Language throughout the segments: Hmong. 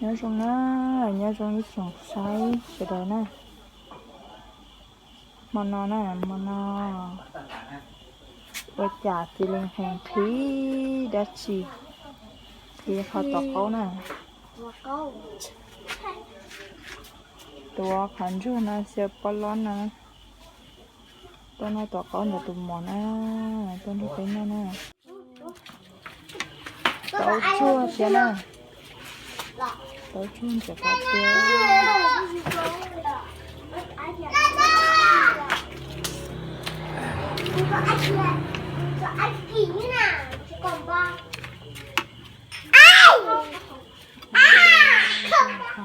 Nyob zoo na, nyob zoo ib tsoom saib sawv daws na. Hmo no na, hmo no ua cas cia li nqhis nqhis dab tsi, nqhis qhov tuav qaub na. Tuav qhov ntsuag no xyaw pob lob no. Tuaj noj tuav qaub ntawm tus muam na, tuaj nrog peb noj na. Tau tsuag thiab na. Tau tsuag ntxim qab tiag.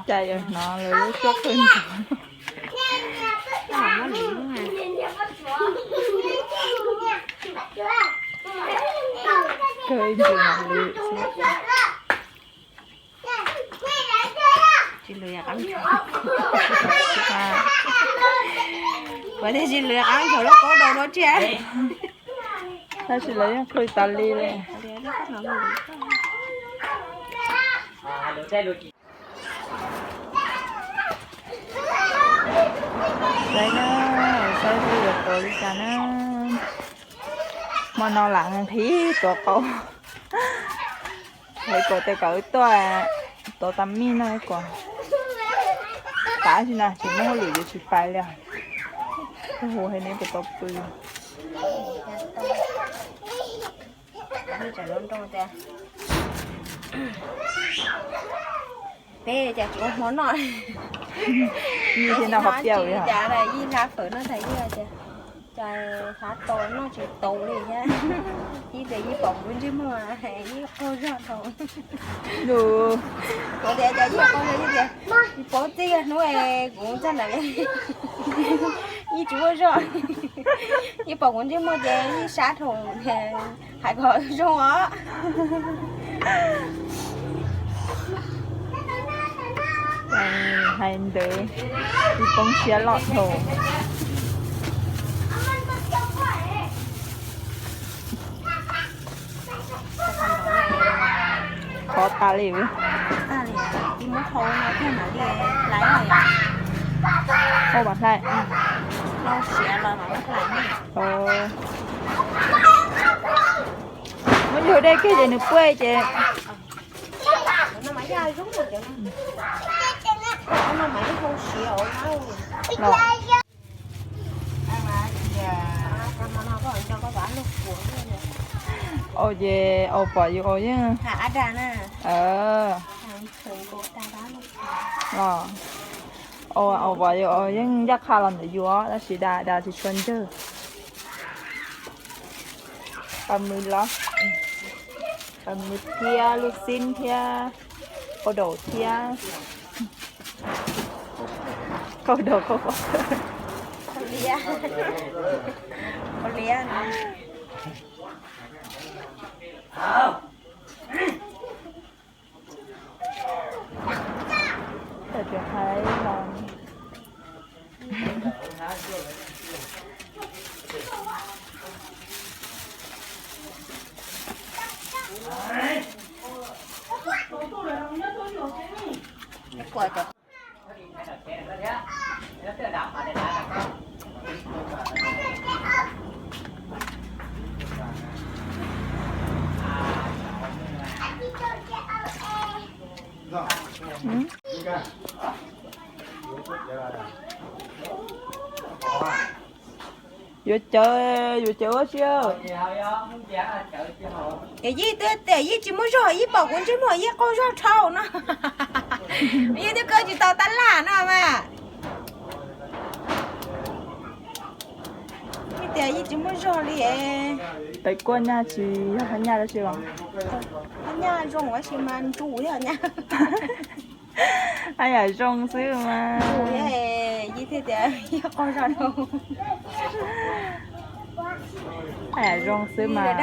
Cas yuav hnov lawv lub suab qw nrov. Kawg ntsis mam lwm xwb. Tsis lwm qab ntshav. Kuv tias tsis lwm qab ntshav lub kaub dau dua tsiaj. Tab sis lawv yeej qw tas li li. Saib na, saib twb yuav tuav li cas na. Hmo no lam nqhis tuav qaub. Hais kom tias kom wb tuaj tuav tas mij no kom tav si na, tsis muaj hauj lwm yuav tsis pais li. Hu hais neb puas tau pw. Peb cas tsis ua hmo noj. Yij thiaj noj qhov piaj li cas, yij hlab fawm noj tas yij tias cas hlab tau noj tsis tau li thiab. Yij tias yij pom kuv ntsej muag yij qaug zog dhau. Kuv tias cas yij qaug zog, yij tias yij paub txij hnub kuv txog ntawd li yij tsis muaj zog. Yij pom kuv ntsej muag ces yij sab dhau, hais kom zoo os. Hais ntawd, yij poob siab loj dhau. Khov tas li. Ua mam hlais. Muab yug dej kiag ces nws puaj ces. Au ces au pom yus au yeej. Los, au pom yus au yeej ncaj qha los ntawm yus tab sis da da tsis tshua ncawg. Qas mws los, qas mws thiab lub xib thiab, qau daus thiab. Qau daus qau pov thawj. Qau liab. Tsis hais los. Yuav cawv, yuav cawv ua si. Ces yij twb tias yij tsis muaj zog, yij pom kuv ntsej muag yij qaug zog dhau no. Yij twb kaw tsis tau tab laj no mas. Yij tias yij tsis muaj zog li. Pem kuaj nyaj tsis yog hab nyaj dab tsi os. Hab nyaj zoo tab sis mas ntsuj thiab nyaj. Hab yam zoo xwb mas. Yij thiaj tias yij qaug zog dhau. Hab yam zoo xwb mas.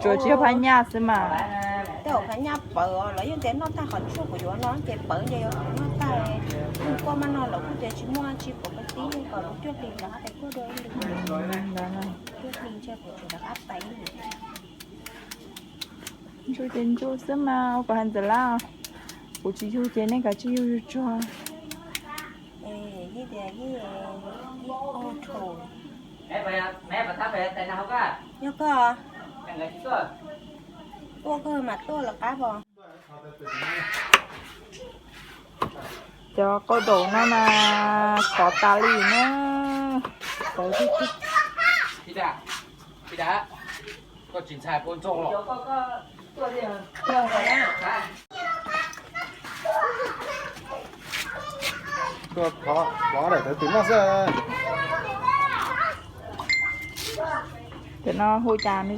Tsuas tsis yog phab nyaj xwb mas. Tej zaum phab nyaj pawv los yeej tias noj tag qhov tshuaj kuv yuav no ces pawv ces yuav noj tag. Kuaj maj no lawv kuj tias tsis muaj tsis pom pes tib kom lub cuaj hlis lawv hab tais kuaj dua ib lwm. Cuaj hlis ntshe kuv tseem rov qab tais ib lwm. Ntsuj ces ntsuj xwb mas, ua kom hais ntxawm lab. Kuv tsis yug ces nej kav tsij yug tsuag. Yog koj, tuaj koj mam tuaj los qab pom. Cov qau daum no mas khov tas li na. Cov no hu cas me?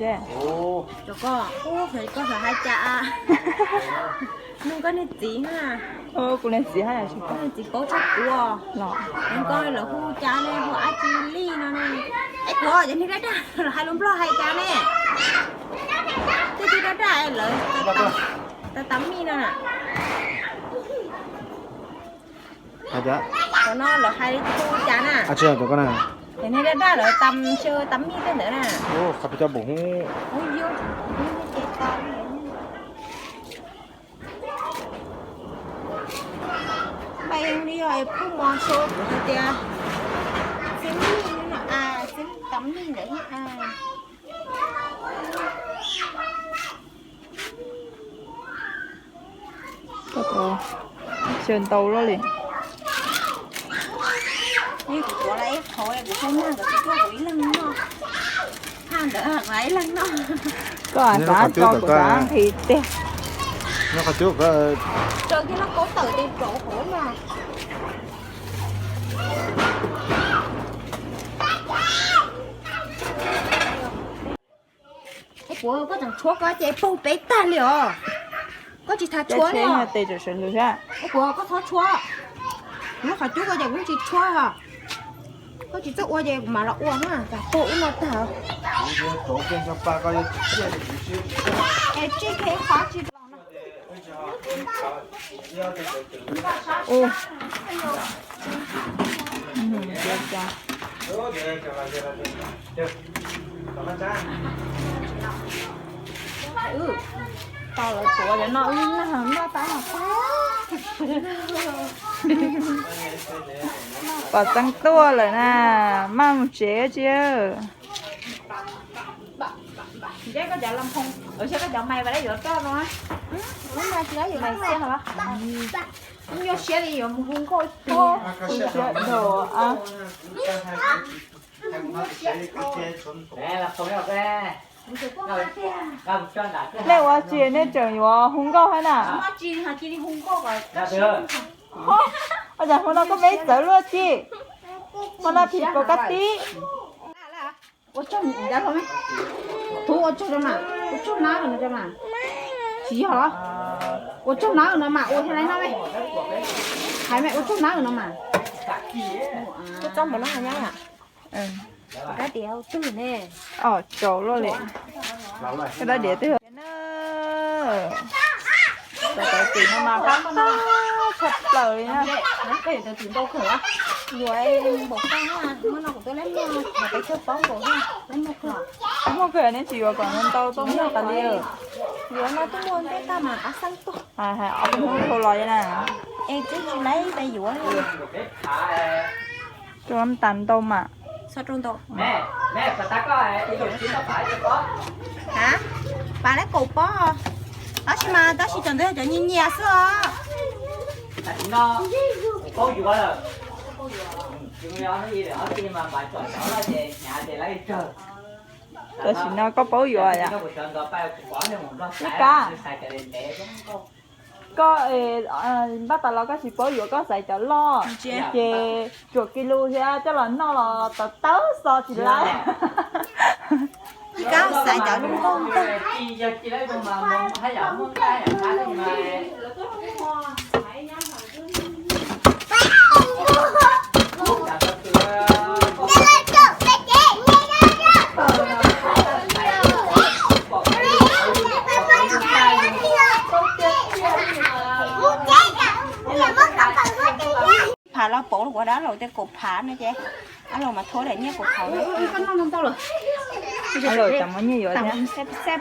Koj, koj hais cas? Nug koj niag txiv na. Kuv niag txiv hais tias koj niag txiv paub tshaj kuv los. Koj lawv hu cas ne, hu ab tsi li no ne. Es kuv cov niag dab daj los hais lus Nplog hais cas ne. Tej tug dab daj lawv tas tas mij no na. Cov no lawv hais hu cas na? Cov niag dab daj lawv tas xyaw tas mij tej ntawd na. Npaj li yog phooj mos sau kuv hais tias xib mij no a, xib mij tas mij ntawd a. Xyaw ntau luaj li. Kuv tuav lawm ib qho kuv pheej nag, nkawd tsis tuaj kuv ib leeg noj. Nag ntawd kuv ib leeg noj. Koj xav tso kuv xav nqhis tiag. Raws kiag no kaub tawm tes rau hauv no. Kuv, koj tseem tshuab koj ces paug peb tag li os. Koj tsis tas tshuab li os. Kuv, koj txhob tshuab. Kuv lub qhov cub koj ces kuv tsis tshuab os. Koj tsis txawj ua ces kuv mam los ua na, tas paug ub no tag. Es tsij khe qhov tsis Tau lawv tuav cov no wb noj noj tau no tag. Pom Txeeb tuaj lawm na, maj mus tsev tsi. Koj cov lam phoo, koj cov mais vas yuav roj no. Nyuaj siab li yuav mus hu nkauj. Nej ua tsi nej tseem yuav hu nkauj hab na? Ua cas hmo no koj me txawv luaj tsi? Hmo no phim pom kab tib. Ua tsaug nawb no mas. Tsis yog los? Ua tsaug nawb no mas, ua thiaj li noj me. Hais me ua tsaug nawb no mas. Koj txob mov no hais nyab. Dab diav twg ne? Os, tsaus luaj li. Koj dab diav twg na? Cov tawv tim no mas qab qab tshaj plaws li na. Yuav npaum kawg, muaj no kuv tuaj lab muag, peb chaw pob nkaus, lab muag kawg. Muaj kawg, neb tsis yuav kom ntau tuaj muag tas li. Yuav no tuaj muag ntej tag mas qab xeeb tuaj. Hais ob peb hnub dhau los li na. Es twb tsis laib tas yuav li. Rau tas ntau mas. Txhob rau ntau. Ha, pav lab kaum pob. Tab sis mas tab sis cov ntawd yog cov nyias nyias xwb os. Tam sim no koj paub yuav yom? Koj npaj tas los koj tsis paub yuav, koj xaiv cov loj ces tsuam ki lus thiab coj los noj los tawv tawv xo tsis laib. Koj xaiv cov lub nkauj ntag. Phav los pauv ua dab laug tej kaum phav no ces dab laug mas thuav daim nyiaj kaum phav no. Dab laug tas muab nyiaj yuav thiab. Xab xab.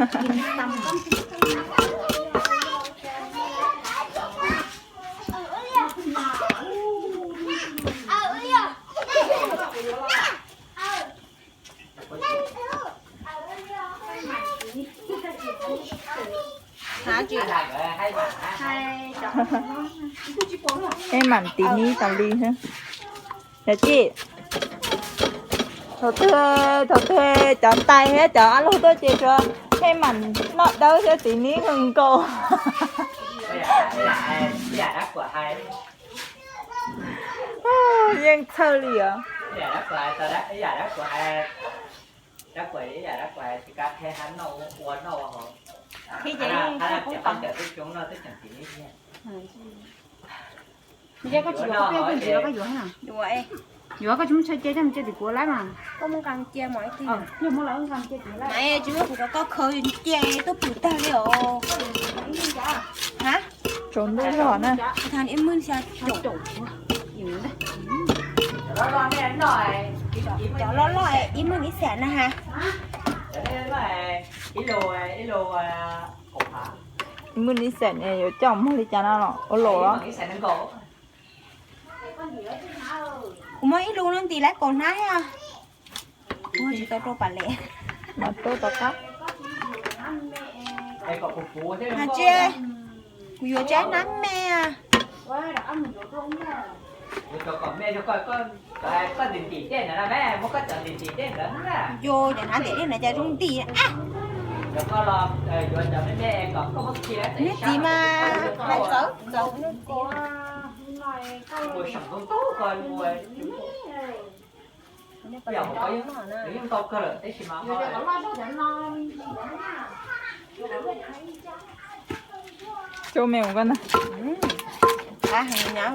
Ej mam tiv nib tas li. Yog tsis, thaum twg, thaum twg cov ntais thiab cov ab lug tuaj ces tsuas ej mam noj dawb thiab tiv nib nkaus. Yeej txhawj li os. Yuav koj tsis yuav, koj tsis muab tshaj cia coj mus cia tim kuv lawm mas. Koj muab nqa cia mas. Yog muab lawv nqa cia tim lawm. Tsis muab kuv rau koj khaws cia tuaj pwm tag li os. Tsaus ntuj zog na. Thaum ib mwj xya caum. Cov loj loj ib mwj ib xees na ha. Ib mwj ib xees yuav coj muag li cas no los ua luam los? Kuv muab ib lub no ntim lawv kaum hnab thiab. Kuv tsis tau rau pam le. Mas rau tom qab. Mas tsis, kuv yuav tsab hnab me. Yo, cov hnab ntiam dej na cas zoo nti. Neb txiv mas, mas txawv txawv. Cua me ua koj na. Qab heev nyab.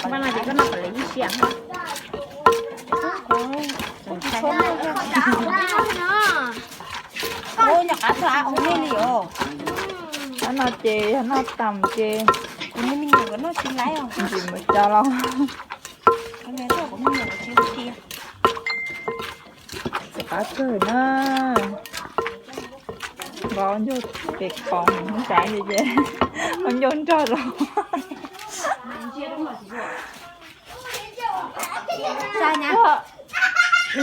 Qab no ces koj noj kom lawv ib siab. Ua nyuam qab txog av ua nej li os. Qab no ces yog noj tas ces kuv niag me nyuam noj tsis laib os. Ntsim mus cov los. Kuv niag txoj kuv me nyuam tsis ua tiag. Txiv qab kawg na. Nqa ncauj pem khoom ntsav ces ua ncauj nrog los.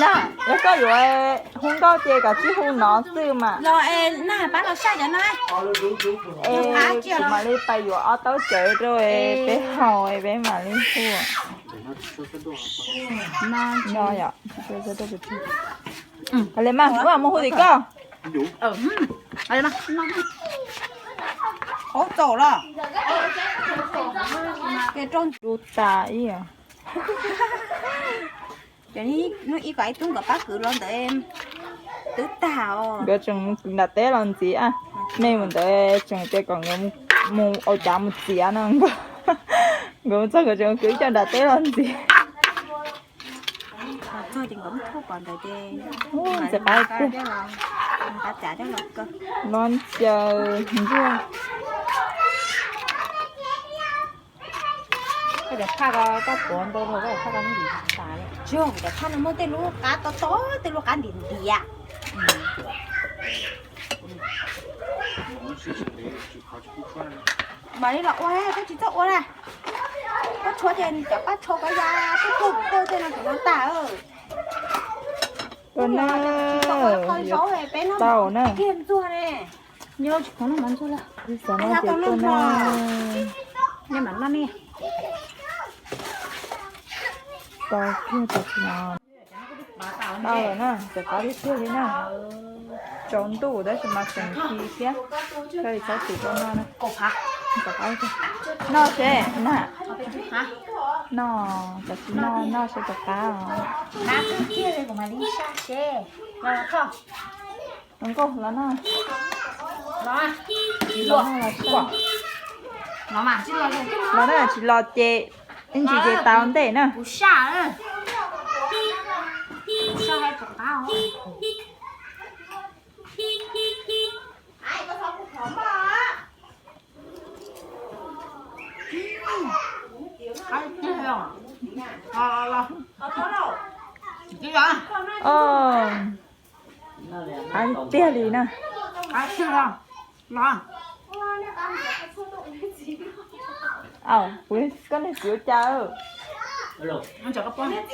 Na, yog koj yuav hu nkauj ces koj tsis hu no xwb mas. Los es na pab los saib cov no. Es kuv mam li pais yuav ob taub cawv rau peb haus peb mam li hu. No yom. Hais li mas, wb mam mus hu tim koj. Qhov txaus los. Ces rau ntu tas ib yom. Ces hnub ib kom ib tug nkawd pab kwv los ntawd twb tag os. Nkawd tseem kwv nram teb los ntxiv, nej mus ntawd tseem tias kom nkawd mus ua cas mus txiav no. Nkawd mus txog nkawd tseem kwv ib co nram teb los ntxiv. Txog ces nkawd muab thauj pom ntawd ces nqa cas coj los kaw. Los ncaws ntsuag. Koj cov phaj ko koj tuav ntau dhau, koj cov phaj ko muab ntim tas li. Tsis, kuv cov phaj no muaj tej lub qab tob tob, tej lub qab ntim ntiav. Mam li los ua, koj tsis txawj ua na. Koj tshuav ces cov paj tsho koj ya, koj tshuav kuv tawj tej no kuv no tag. Ua na, tau na. Kiag ntxuag ne. Nyob tsis khoom noj mas ntxuag lawm. Xav no ces tuaj na. Nej mam noj ne. Tau kiag tam sim no. Tau lawm na, txawm qab tiag tiag li na. Tsaus ntuj tab sis mas tseem ci thiab. Koj txhob txwm tau noj na. Noj seb na. Noj, tam sim no noj seb puas qab os. Nkauj los noj. Los na, tsis los ces ib ntsis ces tau ntej na. Qab tiag li na. Au, koj niag txiv ua cas? Koj niag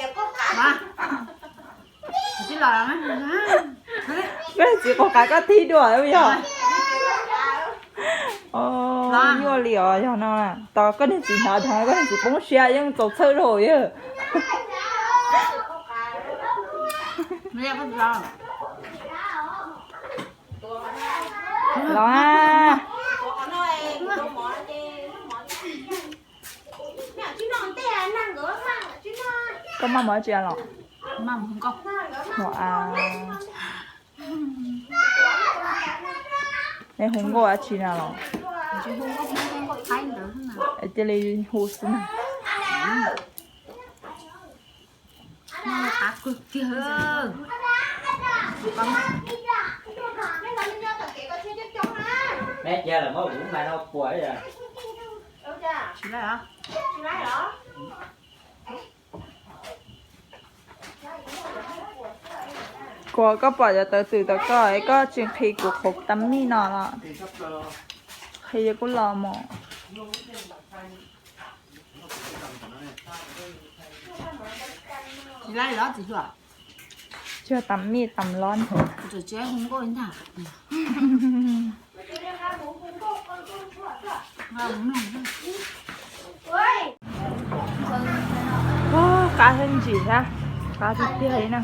txiv quav qav koj tig dua yog? Nyuaj li os, yog no tos koj niag txiv hnov dhau koj niag txiv poob siab yeej txaus txhawj rau yawg. Los a. Koj maj mus dab tsi los? Ua, neb hu nkauj dab tsi na los? Cia li hu xwb na. Kuv, koj pom cov tawv twm tom koj es koj tsis nqhis kuv qhuav tas mij no los? Nqhis kuj los mus. Tsis tas mij tas los. Qab thiab ntsim thiab, qab tiag tiag li na.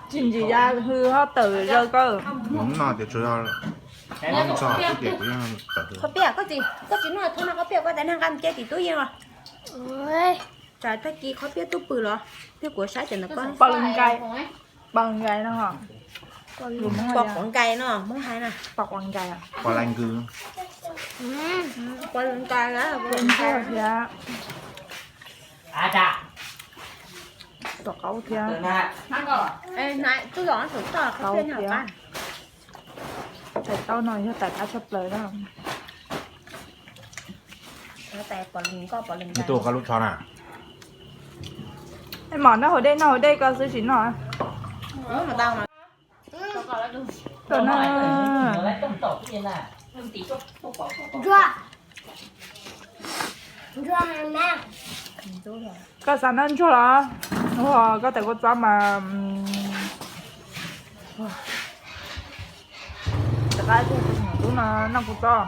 Tsis ntsim ya hws ho tawm zaws koj. Qhov piaj, koj tsis, koj tsis noj thawj no qhov piaj, koj tais nag nqa mus cia tim tub yeej os. Tsam tag kis qhov piaj tub pw los, piaj kuv saib cov ntawd koj. Pos nkais, pos nkais no. Pos quav nkais no, Hmoob hais na. Pos quav nkais. Pos lais nkws. Pos lais nkais, pos nkais thiab. Tom qab thiab. Tub los tau thiab. Tais taub no yog tais qab tshaj plaws na. Tus koj lub tsho na. Mom noj haus dej, noj haus dej koj xwb tsis noj. Koj xav noj ntsuag los? Ua koj tais kua txob mas. Rov qab tus no noj kua txob.